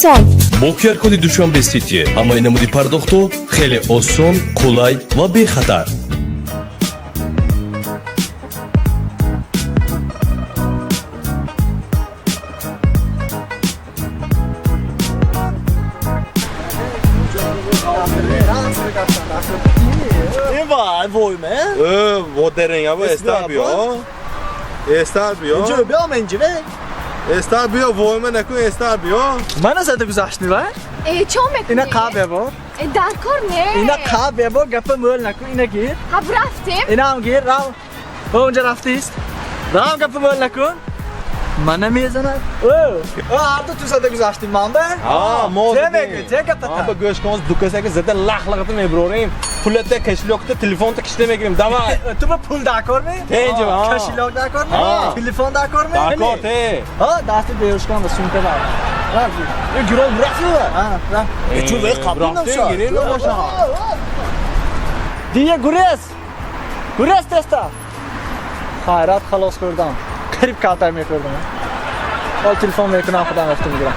Сом. Бо QR-коди Душанбе Сити ҳамаи намуди пардохтҳо хеле осон, қулай ва бехатар. Ин вой ме? Во деренга бо эстар биё. Эстар биё. Инҷо биё ме инҷо ве? Эстар биё, войма накун, эстар биё. Мана зада гузаштни вай? Э, чо мекунӣ? Ина қаб бебор. Э, дар кор не. Ина қаб бебор, гапа мӯл накун, ина гир. Ҳаб, рафтем. Ина ҳам гир, рав. Ба унҷа рафтист. Рав, гапа мӯл накун. Мана мезанад. О, ҳарду ту зада гузаштӣ ман ба? А, мо Че мегӯӣ? Че гапата? Ба гӯш кун, дукасаки зада лах-лахата меброрем. Пулата, кошелёкта, телефонта кишта мегирем. Давай. Ту ба пул даркор ме? Те инҷа, а. Кошелёк даркор ме? А. Телефон даркор ме? Даркор те. Ҳа, дасти беюшкан ба сумка бар. Рав. Э, гирон рафтӣ. А, рав. Э, чу вай қабул Рафтем, гирем боша. Дия гурез! Гурез теста! Хайрат, халос кардам. Қариб катар мехӯрдам. Ҳол телефон мекунам, худам рафта мегирам.